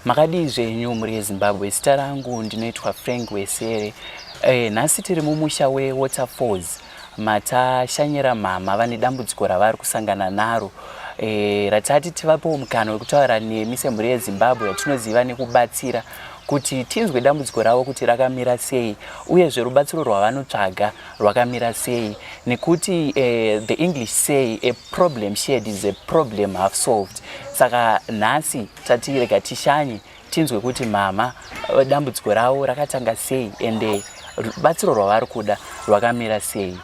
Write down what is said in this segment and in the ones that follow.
Makadii zvenyu mhuri yeZimbabwe, zita rangu ndinoitwa Frank Wesere. Nhasi tiri mumusha weWaterfalls matashanyira mama vane dambudziko ravari kusangana naro ratati tivapewo mukana wekutaura nemi semhuri yeZimbabwe yatinoziva nekubatsira kuti tinzwe dambudziko ravo kuti rakamira sei uyezve rubatsiro rwavanotsvaga rwakamira sei nekuti the English say a problem shared is a problem half solved. Saka nhasi tati rega tishanye tinzwe kuti mama dambudziko ravo rakatanga sei ende rubatsiro rwavari kuda rwakamira sei.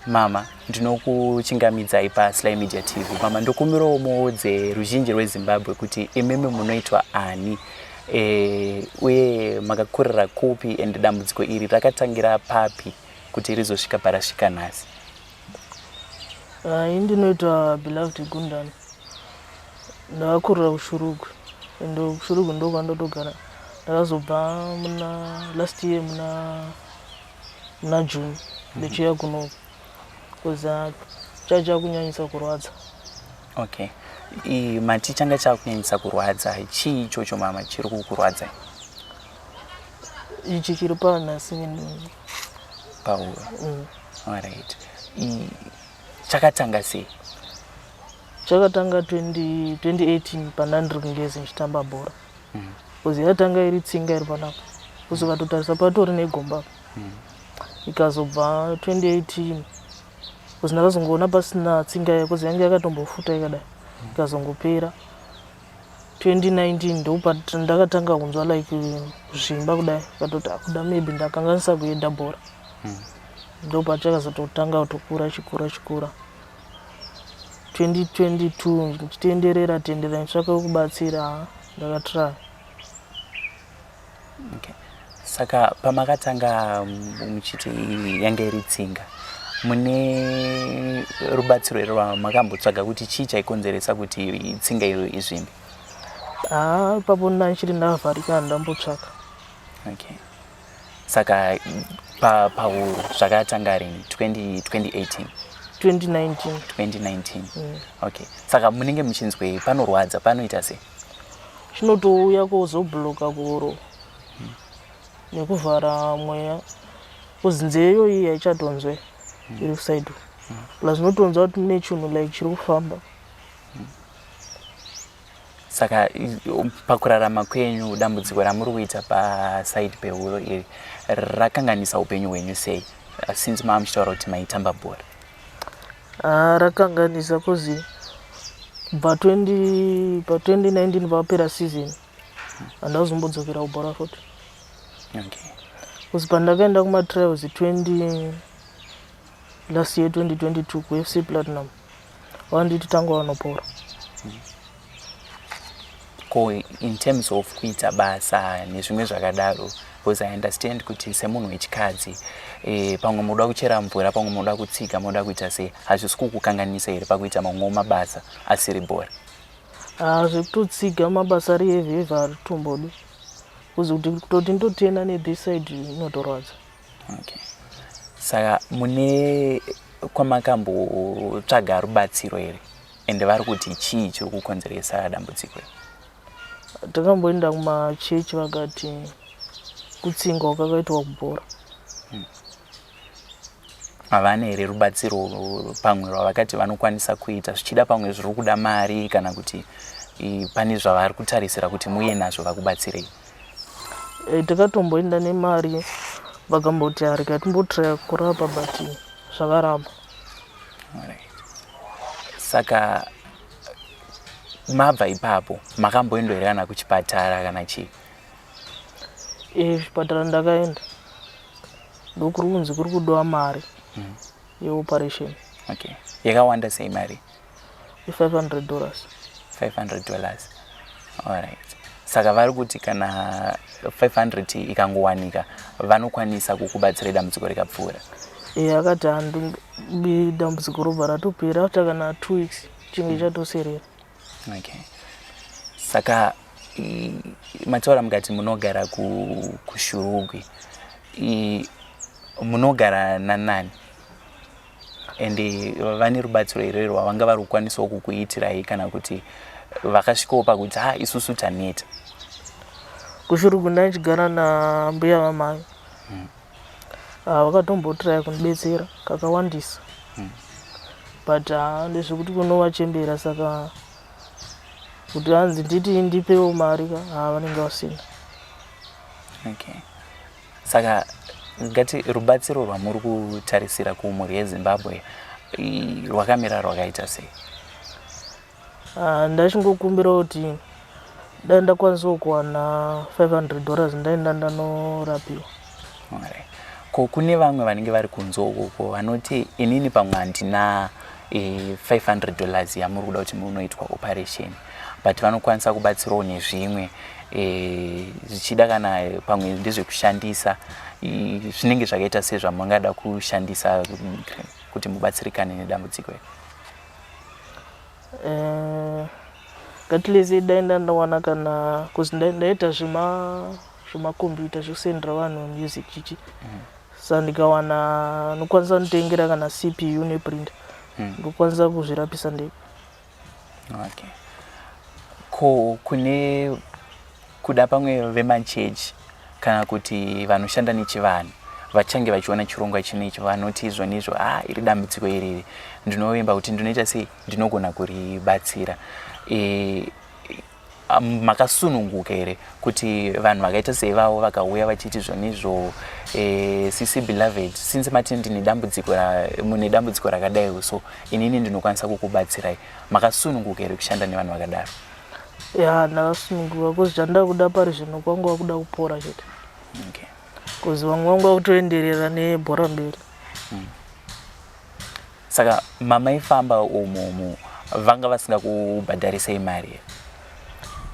Mama, ndinokuchingamidzai paSly Media TV. Mama, ndokumbirawo muudze ruzhinji rweZimbabwe kuti imimi munoitwa ani uye makakurira kupi ende dambudziko iri rakatangira papi kuti rizosvika parasvika nhasi? Ini ndinoitwa Beloved Gundani. Ndakakurira kuShurugwi ende kuShurugwi ndokwandotogara. Ndakazobva muna last year muna June ndichiuya kuno because chachakunyanyisa kurwadza. Okay. Mati changa chakunyanyisa kurwadza, chii ichocho mama chiri kukurwadzai? Ichi chiri panhasi. Pahuro. Alright. Chakatanga sei? Chakatanga 20, 2018 pandandiri kuNgezi ndichitamba bhora. Because yatanga iri tsinga iri panapa. Kuzokatotarisa patori negomba. Ikazobva 2018 because ndakazongoona pasina tsinga iya because yange yakatombofuta ikadai. Ikazongopera. 2019 ndopandakatanga kunzwa like kuzvimba kudai, katoti akuda maybe ndakanganisa kuenda bhora. Ndopachakazototanga kutokura chikura chikura. 2022 ndichitenderera tenderera ndichitsvaka wekubatsira, ndakatry. Okay. Saka pamakatanga muchiti yange iri tsinga, mune rubatsiro here rwamakambotsvaga kuti chii chaikonzeresa kuti tsinga iyo izvimbe? Haa, ipapo ndanchiri ndavharika, handambotsvaka. Okay. Saka pahuro zvakatanga rini? 20, 2018? 2019. 2019. Okay. Saka munenge muchinzwei? Panorwadza, panoita sei? Chinotouya kozobloka kuhuro nekuvhara mweya because nzeve iyoyi haichatonzwe iri kuside, plus unotonzwa kuti mune chinhu like chiri kufamba. Saka pakurarama kwenyu, dambudziko ramuri kuita paside pehuro iri rakanganisa upenyu hwenyu sei, since mava muchitaura kuti maitamba bhora? Haa, rakanganisa cause kubva 20 pa 2019 papera season handazombodzokera kubhora futi. Because pandakaenda kumatrials 20 last year 2022 kuFC Platinum, vanditi tanga vanopora. Ko in terms of kuita basa nezvimwe zvakadaro, because I understand kuti semunhu wechikadzi pamwe munoda kuchera mvura, pamwe munoda kutsika, munoda kuita sei, hazvisi kukukanganisa here pakuita mamwewo mabasa asiri bhora? Haa, zvekutotsiga mabasa ari heavy heavy haritombodi because kuti kutoti ndotena nethis side inotorwadza. Okay. Saka mune kwamakambotsvaga rubatsiro here, ende vari kuti chii chiri kukonzeresa dambudziko iri? Takamboenda kumachechi, vakati kutsingwa kwakaitwa kubhora. Havana here rubatsiro pamwe rwavakati vanokwanisa kuita, zvichida pamwe zviri kuda mari kana kuti pane zvavari kutarisira kuti muye nazvo vakubatsirei? Takatomboenda nemari, vakamboti harika timbotraya kurapa, but zvakaramba. Alright. Saka mabva ipapo makamboenda here kana kuchipatara kana chii? Chipatara ndakaenda, ndokuri kunzi kuri kudiwa mari yeoperation. Okay, yakawanda sei mari? I$500. $500, alright. Saka vari kuti kana 500 ikangowanika vanokwanisa kukubatsirai dambudziko rikapfuura? Akati handi dambudziko robva ratopera after kana 2 weeks chinge chatoserera. Okay. Saka mataura mukati munogara kuShurugwi, munogara nanani, ende vane rubatsiro here rwavanga vari kukwanisawo kukuitirai, kana kuti vakasvikawo pakuti ha, isusu taneta? Kushurugwi ndaichigara nambuya vamai. Ah, vakatombotraya kundibetsera kakawandisa. But ah, ndezvekuti kunovachembera saka kuti hanzi nditi ndipewo mari ka ah, vanenge vasina. Okay. Saka ngati rubatsiro rwamuri kutarisira kumhuri yeZimbabwe rwakamira rwakaita sei? Ah, ndachingokumbira kuti dai ndakwanisawo kuwana $500 ndaenda ndanorapiwa. Alright. Ko kune vamwe vanenge vari kunze ukoko vanoti inini pamwe handina $500 yamuri kuda kuti munoitwa operation, but vanokwanisa kubatsirawo nezvimwe, zvichida kana pamwe ndezvekushandisa, zvinenge zvakaita sezvamungada kushandisa kuti mubatsirikane nedambudziko iri? Ngatilese dai ndandawana kana cause ndaita zvemakombiyuta zvekusendera vanhu music chichi. Saka ndikawana ndokwanisa kunditengera kana CPU neprinter, ndokwanisa kuzvirapisa ndega. Okay. Ko kune kuda pamwe vemachechi kana kuti vanoshanda nechivanhu vachange vachiona chirongwa chino ichi vanoti izvo nizvo, ah, iri dambudziko iriri ndinovimba kuti ndinoita sei, ndinogona kuribatsira, makasununguka here kuti vanhu vakaita seivavo vakauya vachiti zvonizvo, sisi Beloved, since mati ndine dambudziko, mune dambudziko rakadaiwo, so inini ndinokwanisa kukubatsirai, makasununguka here kushanda nevanhu vakadaro? Ya, ndakasununguka cause chandava kuda pari zvino kwangu wakuda kupora chete. Cause vamwe vangu vakutoenderera nebhora mberi. Saka mamaifamba umu vanga vasingakubhadharisei mari here?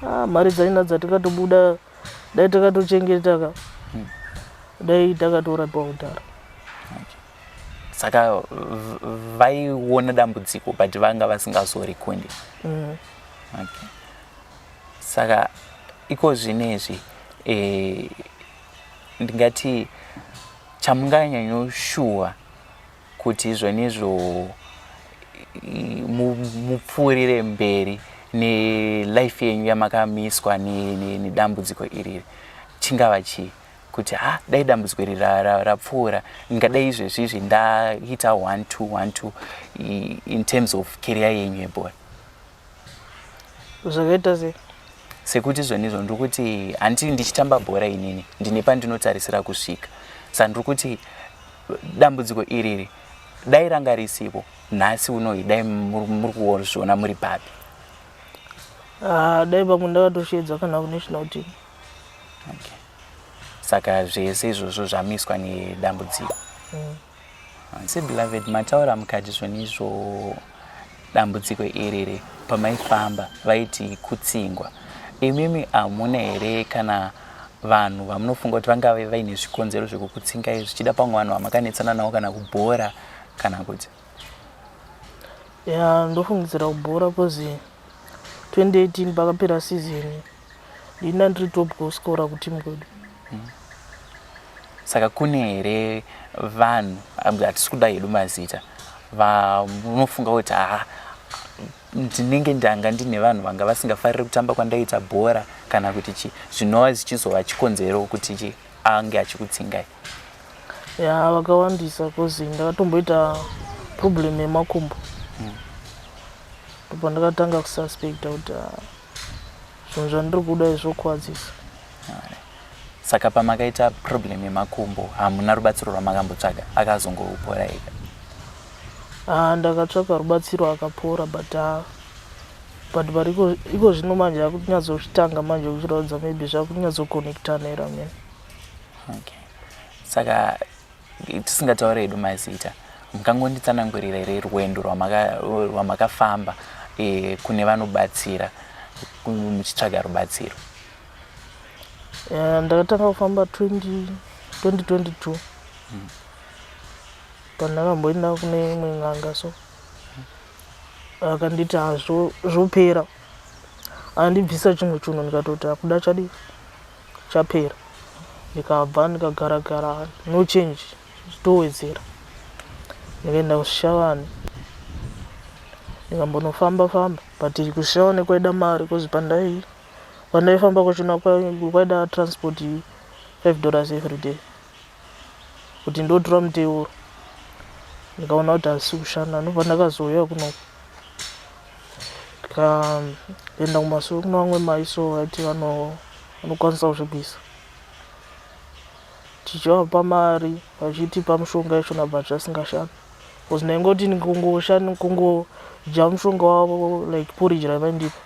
Ah, mari dzaina dzatikatobuda dai takatochengeta ka, dai takatorapiwa kudhara. Okay. Saka vaiona dambudziko but vanga vasingazorikundi? Okay. Saka iko zvinezvi, ndingati chamunganyanyoshuwa kuti izvonizvo mupfuurire mberi nelife yenyu yamakamiswa nedambudziko iriri chingava chii? Kuti ha, dai dambudziko iri rapfuura, ndingadai izvezvizvi ndaita 1 2 1 2 in terms of career yenyu yebhora. Zvakaita sei? Sekuti zvonizvo ndiri kuti handiti ndichitamba bhora inini ndine pandinotarisira kusvika, saka ndiri kuti dambudziko iriri dai ranga risipo, nhasi unoyi dai muri kuzviona muri papi? Ah, dai pamwe ndakatoshedza kana kunational team. Okay. Saka zvese izvozvo zvamiswa nedambudziko. SeBeloved, mataura mukati zvonizvo dambudziko iriri pamaifamba vaiti kutsingwa. Imimi hamuna here kana vanhu vamunofunga kuti vangave vaine zvikonzero zvekukutsingai, zvichida pamwe vanhu vamakanetsana navo kana kubhora kana kuti? Ya, ndofungidzira kubhora cause 2018 pakapera season ndina ndiri top goal scorer kutimu kwedu. Saka kune here vanhu, hatisi kuda hedu mazita, vamunofunga kuti ha, ndinenge ndanga ndine vanhu vanga vasingafariri kutamba kwandaita bhora kana kuti chi, zvinova zvichizova chikonzero kuti chi ange achikutsingai? Ya, vakawandisa cause ndakatomboita problem yemakumbo, ndopa ndakatanga kususpecta kuti ah, zvinhu zvandiri kuda izvokuwadzisa. Saka pamakaita problem yemakumbo hamuna rubatsiro rwamakambotsvaga, akazongopora ega? Ah, ndakatsvaka rubatsiro akapora, but ah, but pariko iko zvino manje akunyatsochitanga manje kuchiratidza maybe zvakunyatsokonectana here amene. Okay. Saka tisingatauri hedu mazita, mukangonditsanangurira here rwendo rwamakafamba kune vanobatsira muchitsvaga rubatsiro? Ndakatanga kufamba 20 2022 pandakamboenda kune imwe n'anga, so akanditi hazvo zvopera, andibvisa chimwe chinhu, ndikatoti hakuda chadii chapera. Ndikabva ndikagara gara, no change, zvitowedzera. Ndikaenda kuSvishavane, ndikambonofamba famba, but kuSvishavane kwaida mari cause pandai Pandaifamba kwachona kwaida transport $5 every day kuti ndotora muteuro. Ndikaona kuti hazisi kushanda, ndobva ndakazouya kunoku, ndikaenda kumasowe kuna vamwe mai, so vaiti vanokwanisa kuzvibvisa. Tichivapa mari, vachitipa mushonga yachona, but zvasingashandi because ndaingoti kungodya mushonga wavo, like porridge ravaindipa,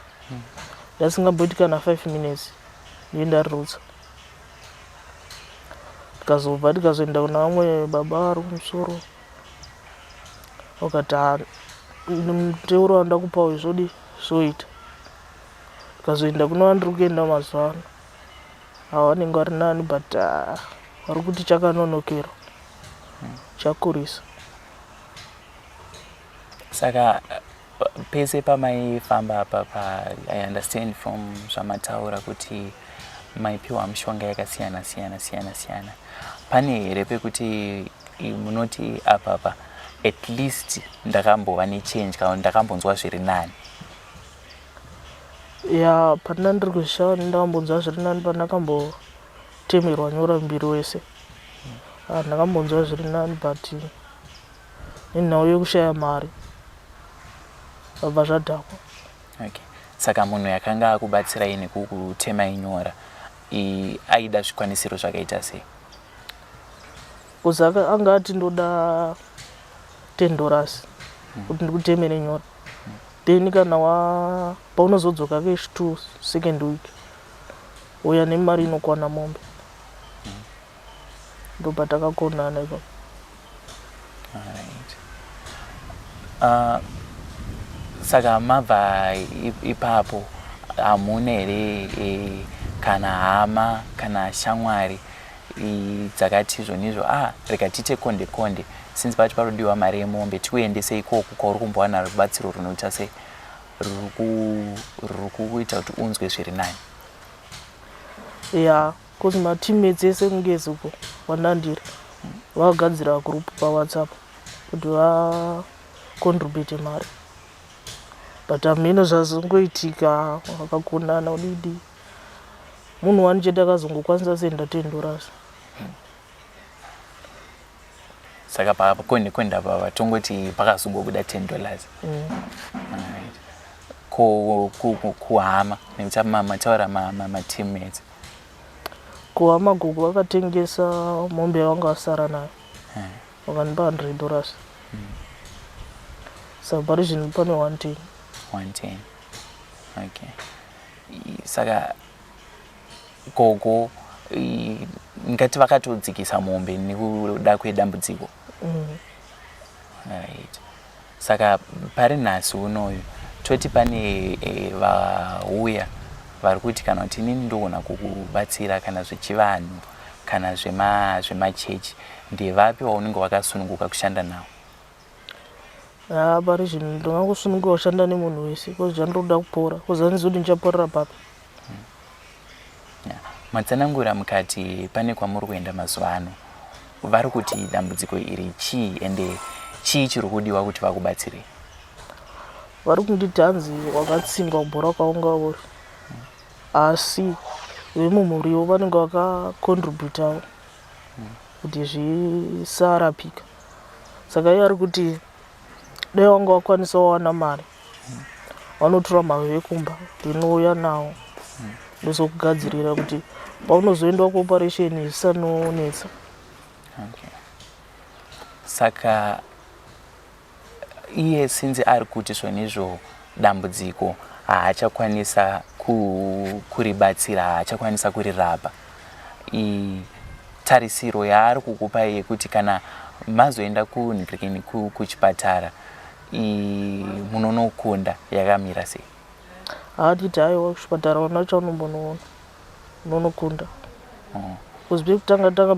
ndasingamboiti kana 5 minutes ndiye ndarirutsa. Tikazobva tikazoenda kuna vamwe baba vari kumusoro, vakati, "Ha, muteuro wandakupa uyu zvodi zvoita." Tikazoenda kuna vandiri kuenda mazuva ano, ava vanenge vari nani, but vari kuti chakanonokerwa, chakurisa. Saka pese pamaifamba apa pa, I understand from zvamataura kuti maipiwa mishonga yakasiyana siyana siyana siyana, pane here pekuti munoti apapa at least ndakambova nechange kana ndakambonzwa zviri nani? Ya, pandina ndiri kuzvishava ndakambonzwa zviri nani pandakambotemerwa nyora muviri wese. Ah, ndakambonzwa zviri nani, but nenhau yekushaya mari zvabva zvadhakwa. Okay, saka munhu yakanga akubatsirai nekukutemai nyora aida zvikwanisiro zvakaita sei? Kuzi anga ati ndoda $10 kuti ndikutemere nyora, then kana wa paunozodzoka kechi two, second week, uya nemari inokwana mombe. Ndobva takakonana ipapo. Alright. Saka mabva ipapo, hamuna here kana hama kana shamwari dzakati zvonizvo, ah, rega tiite konde konde, since pacho parodiwa mari yemombe, tikuendese ikoko kwauri kumbowana rubatsiro runoita sei, ruri kuita kuti unzwe zviri nani? Ya, cause mateammates ese kuNgezi uko kwandandiri vakagadzira group paWhatsApp kuti vacontribute mari, but hameno zvazongoitika, vakakonana udidi, munhu wani chete akazongokwanisa senda $10. Saka pakonde konde apa tongoti pakazongobuda $10. Alright. Ko kuhama, nekuti mataura mateammates? Kuhama, gogo vakatengesa mombe yavanga vasara nayo, vakandipa $100. Saka pari zvino pane 110. 110, okay. Saka gogo ngati vakatodzikisa mombe nekuda kwedambudziko? Right. Saka pari nhasi unoyu toti pane vauya vari kuti, kana kuti inini ndogona kukubatsira, kana zvechivanhu kana zvemachechi, ndevapi waunenge wakasununguka kushanda nawo? Ha, pari zvino ndingangosununguka kushanda nemunhu wese because chandoda kupora, because handizivi kuti ndichaporera papi. Yeah. Matsanangura mukati pane kwamuri kuenda mazuva ano, vari kuti dambudziko iri chii, ende chii chiri kudiwa kuti vakubatsirei? Vari kunditi hanzi wakatsingwa kubhora kwaunga uri, asi vemumhuriwo vanenge vakacontributawo kuti zvisarapika. Saka iye ari kuti dai wanga wakwanisa wawana mari, vanotora mavhu ekumba, ndinouya nawo, ndozokugadzirira kuti paunozoendwa kuoperation zvisanonetsa. Okay. Saka iye sinzi ari kuti zvonizvo dambudziko haachakwanisa kuribatsira, haachakwanisa kurirapa, tarisiro yaari kukupai yekuti kana mazoenda kunhikirikini kuchipatara munonokunda yakamira sei? Haatiti haiwa, kuchipatara wana chaunombonoona unonokunda. Kuzi pekutanga tanga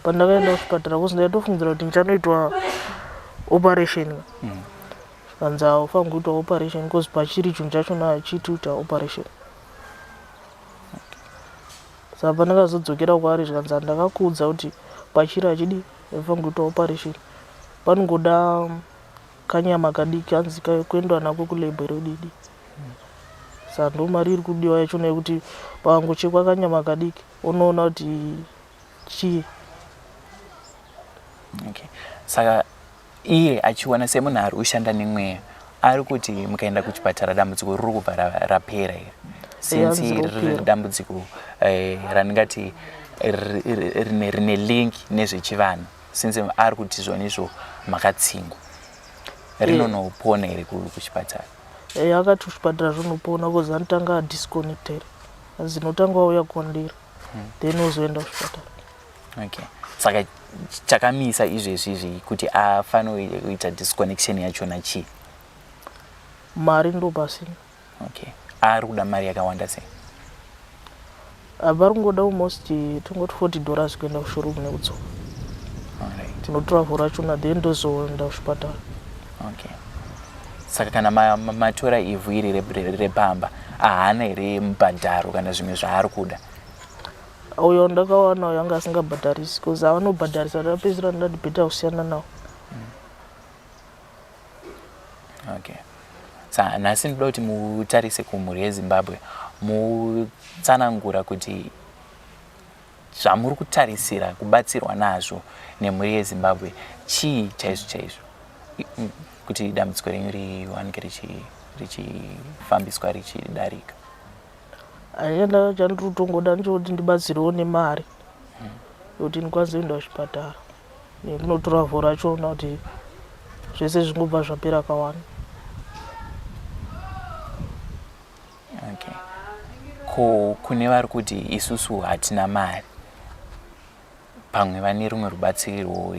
pandakaenda kuchipatara, kuzi ndaitofungidzira kuti ndichanoitwa operation, zvikanzi haufaniri kuitwa operation because pachiri chinhu chachona hachiiti kuita operation. Saka pandakazodzokera kwaari, zvikanzi handakakuudza kuti pachiri hachidi, haifaniri kuitwa operation, panongoda kanyama kadiki, hanzi kuendwa nako kulab rodidi. Saka ndo mari iri kudiwa yachona yekuti pakangochekwa kanyama kadiki unoona kuti chii. Okay. Saka iye achiona semunhu ari kushanda nemweya ari kuti mukaenda kuchipatara dambudziko riri kubva rapera here since riri dambudziko eh, randingati rine link nezvechivanhu since ari kuti zvona izvo makatsingwa rinonopona here kuchipatara? Eh, akati kuchipatara zvinopona bcause anotanga adisconnecta here anzi inotanga wauya kwandiri then wozoenda kuchipatara. Okay, saka chakamisa izvezvi izvi kuti afanoita disconnection yachona chii? Mari ndo pasina. Okay, ari kuda mari yakawanda sei? Vari kungoda almost tongoti $40 kuenda kushowroom nekudzoka. Unotora vhu rachona then ndozoenda kuchipatara. Okay, saka kana matora ivhu iri repamba haana here mubhadharo kana zvimwe zvaari kuda? Uyo ndakawana uyo anga asingabhadharisi bcause avanobhadharisa ndapedzisira ndati better kusiyana nawo. Okay, sa nhasi ndoda kuti mutarise kumhuri yeZimbabwe, mutsanangura kuti zvamuri kutarisira kubatsirwa nazvo nemhuri yeZimbabwe chii chaizvo chaizvo kuti dambudziko renyu riwanike richifambiswa richidarika. Aenda chandiri kutongoda ndechekuti ndibatsirewo nemari yekuti ndikwanise kuenda kuchipatara nekunotora vhu rachona kuti zvese zvingobva zvapera kawani. Okay. Ko kune vari kuti isusu hatina mari, pamwe vane rumwe rubatsiro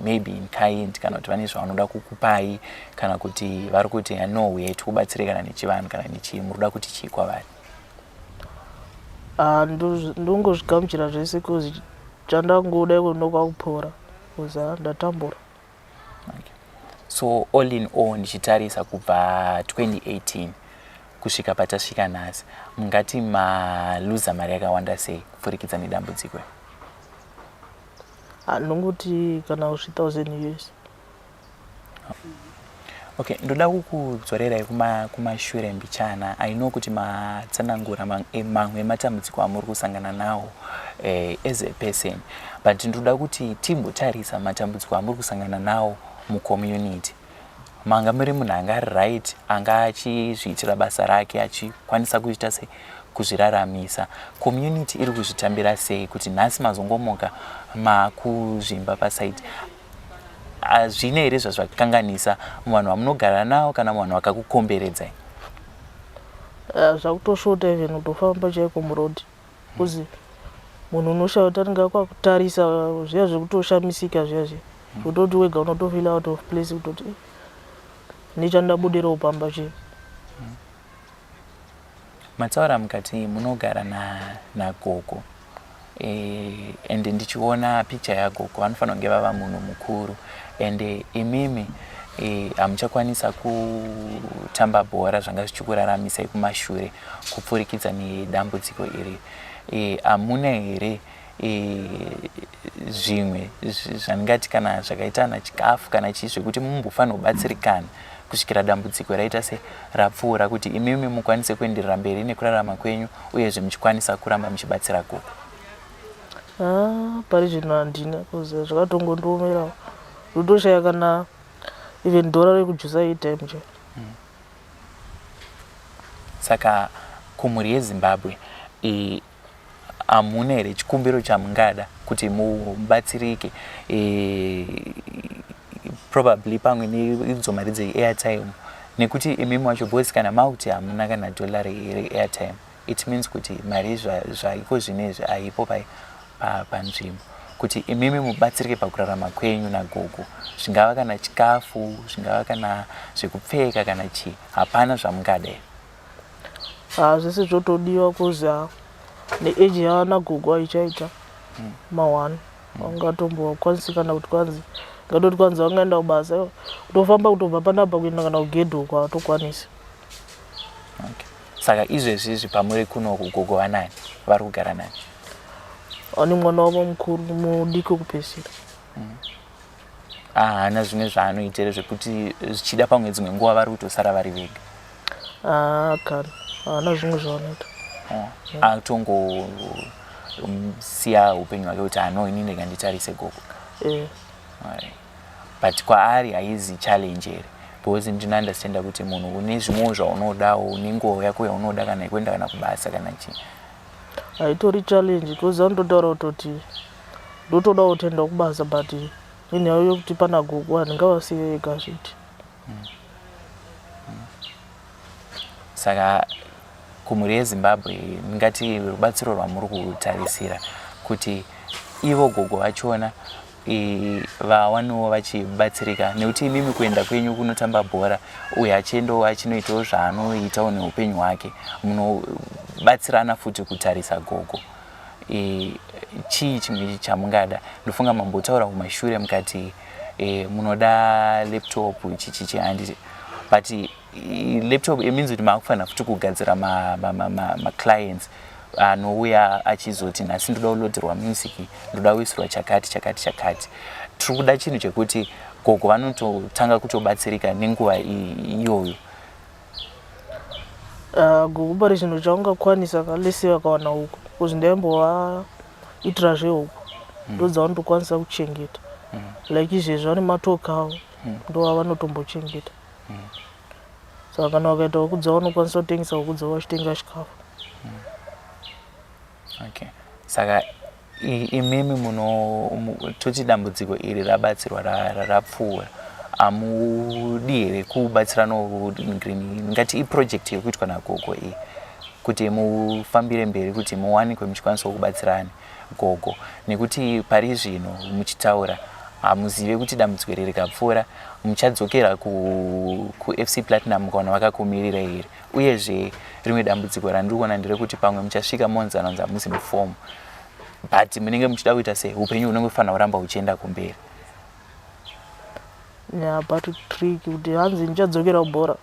maybe in kind, kana kuti vane zvavanoda kukupai, kana kuti vari kuti no, uyai tikubatsire kana nechivanhu kana nechii, muri kuda kuti chii kwavari? Ah, ndongozvigamuchira zvese cause chandangoda iko ndokwakupora cause ah, ndatambura. Okay. So all in all, ndichitarisa kubva 2018 kusvika patasvika nhasi, mungati maluza mari yakawanda sei kupfurikidza nedambudziko iri? Ah, ndongoti kana 3000 US. Okay, ndoda kukudzorerai kumashure mbichana. I know kuti matsanangura mamwe ematambudziko amuri kusangana nawo as a person, but ndoda kuti timbotarisa matambudziko amuri kusangana nawo mucommunity. Manga muri munhu anga ari right, anga achizviitira basa rake, achikwanisa kuita sei kuzviraramisa. Community iri kuzvitambira sei kuti nhasi mazongomuka makuzvimba pasaidi? Hazvina here zvazvakanganisa muvanhu vamunogara navo kana muvanhu vakakukomberedzai? Zvakutoshota even kutofamba chaiko muroad bcause munhu unoshaya kuti anenge akwakutarisa zviya zvekutoshamisika zviya zviya zvekutoti wega unotofeel out of place kutoti eh, nechandabudirawo pamba chii. Mataura mukati munogara nagogo na and ndichiona picture yagogo vanofanira kunge vava munhu mukuru, and imimi hamuchakwanisa kutamba bhora zvanga zvichikuraramisai kumashure kupfurikidza nedambudziko iri. Hamuna here zvimwe zvandingati kana zvakaita na chikafu kana chii zvekuti mumbofanira kubatsirikana kusvikira dambudziko raita se rapfuura, kuti imimi mukwanise kuenderera mberi nekurarama kwenyu, uyezve muchikwanisa kuramba muchibatsira gogo? Ah, pari zvino handina bcause zvakatongondiomerawo, ndotoshaya kana even dhora rekujusa airtime chaiyo. Saka kumhuri yeZimbabwe hamuna here chikumbiro chamungada kuti mubatsirike, probably pamwe neidzo mari dzeairtime, nekuti imimi wacho, because kana makuti hamuna kana dollar reairtime, it means kuti mari zvaiko zvinezvi haipo panzvimbo kuti imimi mubatsirike pakurarama kwenyu nagogo, zvingava kana chikafu, zvingava kana zvekupfeka kana chii, hapana zvamungada here? Ah, zvese zvotodiwa cause ah, neage yaana gogo aichaita ma1 angatombokwanisi kana kuti kwanzi ngatoti kwanzi vangaenda kubasa ivo kutofamba kutobva panapa kuenda kana kugedhi uko havatokwanisi. Okay. Saka izvezvi izvi pamuri kunoku gogo vanani vari kugara nani? Ane mwana wavo mukuru, mudiki wekupedzisira. Haana zvimwe zvaanoita here zvekuti zvichida pamwe dzimwe nguva vari kutosara vari vega? Ah, kana. Haana zvimwe zvavanoita. Oh. Atongosiya upenyu hwake kuti ano ini ndega nditarise gogo. Eh. But kwaari haizi challenge here? Because ndinounderstanda kuti munhu une zvimwewo zvaunodawo, une nguva yako yaunoda kana yekuenda kana kubasa kana chii. Haitori challenge because anototaura kutoti ndotodawo kutoenda kubasa but nenyaya yekuti pana gogo handingavasiye vega zviti. Saka kumhuri yeZimbabwe ndingati rubatsiro rwamuri kutarisira kuti ivo gogo vachona vawanewo vachibatsirika nekuti imimi kuenda kwenyu kunotamba bhora uyo achiendawo achinoitawo zvaanoitawo neupenyu hwake munobatsirana futi kutarisa gogo e, chii chimwe chamungada ndofunga mambotaura kumashure mukati e, munoda laptop chichichi handiti but laptop it means kuti maakufanira futi kugadzira maclients ma, ma, ma anouya achizoti nhasi ndoda kuloderwa music ndoda kuisirwa chakati chakati chakati tiri kuda chinhu chekuti gogo vanototanga kutobatsirika nenguva iyoyo ah, gogo pari chinhu chaungakwanisa kalese vakawana huku bcause ndaimbovaitira zvehuku mm. ndodzavanotokwanisa kuchengeta mm. like izvezvi vane matoka avo mm. ndovavanotombochengeta mm. Saka kana vakaita huku dzavo vanokwanisa kutengesa huku dzavo vachitenga chikafu. Mm. Okay. Saka imimi muno toti dambudziko iri rabatsirwa rapfuura amudi here kubatsira nogreen ngati iproject iri kuitwa nagogo iyi kuti mufambire mberi kuti muwanikwe muchikwanisawo kubatsirani gogo nekuti pari zvino muchitaura hamuzive kuti dambudziko iri rikapfuura muchadzokera kufc ku Platinum mukaona vakakumirira here uyezve rimwe dambudziko randiri kuona nderekuti pamwe muchasvika monzana kunzi hamuzi mufomu but munenge muchida kuita sei upenyu hunenge hufanira kuramba huchienda kumberi yeah, but trick kuti hanzi ndichadzokera kubhora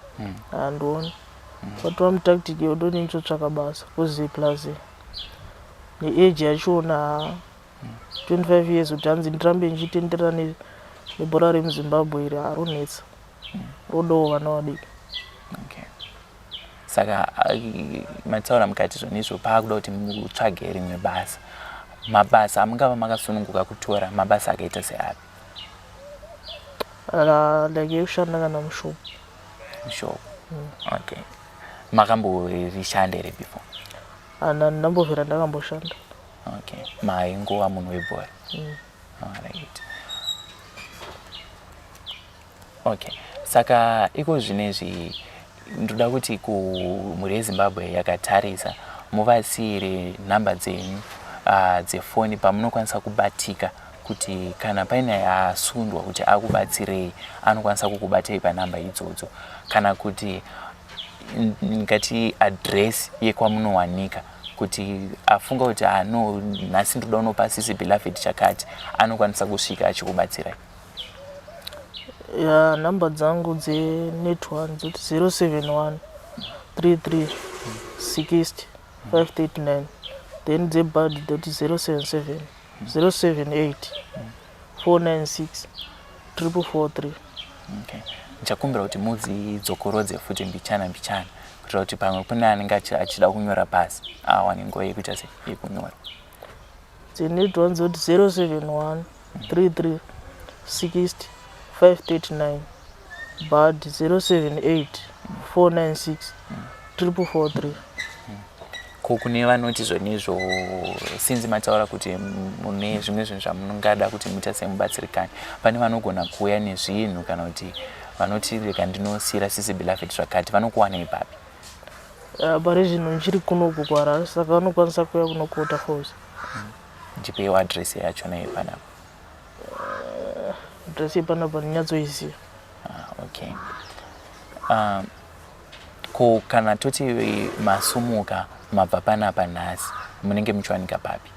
handioni mm. but wamutactic yodoni ndichotsvaka basa kuzi plus neage yachona 25 years kuti hanzi ndirambe ndichitenderera nebhora remuzimbabwe iri haronetsa rodawo vana vadiki okay. Saka mataura mukati zvonizvo paakuda kuti mutsvage rimwe basa mabasa amungava makasununguka kutora mabasa akaita seapi like yekushanda kana mushop mushop mm. okay makamborishanda here before Ana ndambovhera ndakamboshanda. Okay. Maingova munhu webhora. Mm. Alright. Okay. Saka iko zvinezvi ndoda kuti kumhuri yeZimbabwe yakatarisa muvasiire nhamba dzenyu uh, dzefoni pamunokwanisa kubatika kuti kana paine asundwa kuti akubatsirei anokwanisa kukubatei panhamba idzodzo kana kuti ndingati address yekwamunowanika kuti afunga kuti ah, no nhasi ndoda unopa sisi Beloved chakati anokwanisa kusvika achikubatsirai ya nhamba dzangu dzenet one dzoti 071 33 60 539 then dzebad dzoti 077 078 496 443 okay. Ndichakumbira kuti mudzidzokorodze futi mbichana mbichana kuitira kuti pamwe kune anenge achida kunyora pasi awane nguva yekuita se yekunyora. Dzenetwa ndzoti 071 33 60 539 bad 078 496 443 Ko kune vanoti zvonizvo since mataura kuti mune zvimwe zvinhu zvamunongada kuti muita semubatsirikani pane vanogona kuuya nezvinhu kana kuti vanoti rega ndinosiyira sisi Beloved zvakati vanokuwana ipapi? Uh, pari zvino ndichiri kunoku kuHarare saka vanokwanisa kuuya kuno kuWaterfalls. Ndipeiwo address yachona yepanapa. Uh, address yepanapa ndinyatsoiziva. Ah, okay. Um, Ko kana toti masumuka mabva panapa nhasi munenge muchiwanika papi?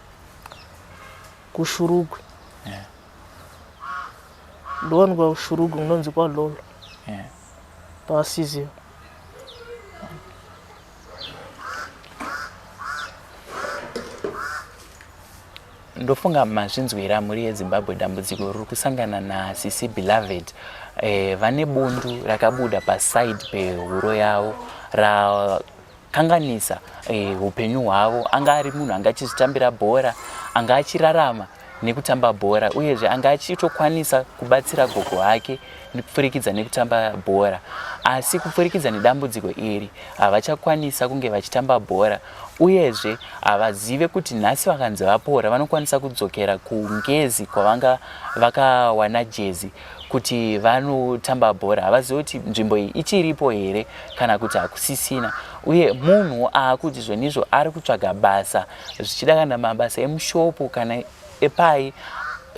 KuShurugwi. Yeah. Ndowanikwa kuShurugwi kunonzi kwaLolo. Yeah. Pasiziva. Ndofunga mazvinzwira mhuri yeZimbabwe dambudziko riri kusangana nasisi Beloved eh, vane bundu rakabuda paside pehuro yavo zvakanganisa eh, upenyu hwavo. Anga ari munhu anga achizvitambira bhora, anga achirarama nekutamba bhora, uyezve anga achitokwanisa kubatsira gogo ake kupfurikidza nekutamba bhora. Asi kupfurikidza nedambudziko iri havachakwanisa kunge vachitamba bhora, uyezve havazive kuti nhasi vakanzi vapora vanokwanisa kudzokera kuNgezi kwavanga vakawana jezi kuti vanotamba bhora. Havazive kuti nzvimbo iyi ichiripo here kana kuti hakusisina. Uye munhu aakuti zvonizvo ari kutsvaga basa, zvichida kana mabasa emushopu kana epai.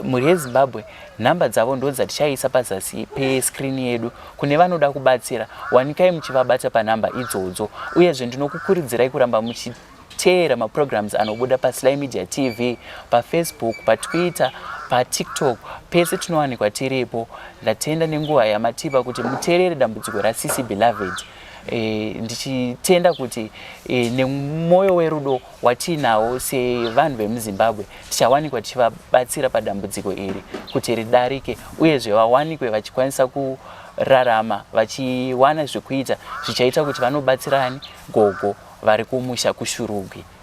Mhuri yeZimbabwe, nhamba dzavo ndo dzatichaisa pazasi peskrini yedu. Kune vanoda kubatsira, wanikai muchivabata panhamba idzodzo. Uyezve ndinokukuridzirai kuramba muchiteera maprograms anobuda paSly Media TV, paFacebook, paTwitter, paTikTok, pese tinowanikwa tiripo. Ndatenda nenguva yamatipa kuti muteerere dambudziko rasisi Beloved. Ndichitenda kuti nemwoyo werudo watiinawo sevanhu vemuZimbabwe tichawanikwa tichivabatsira padambudziko iri kuti ridarike, uyezve vawanikwe vachikwanisa kurarama vachiwana zvekuita zvichaita kuti vanobatsirani gogo vari kumusha kuShurugwi.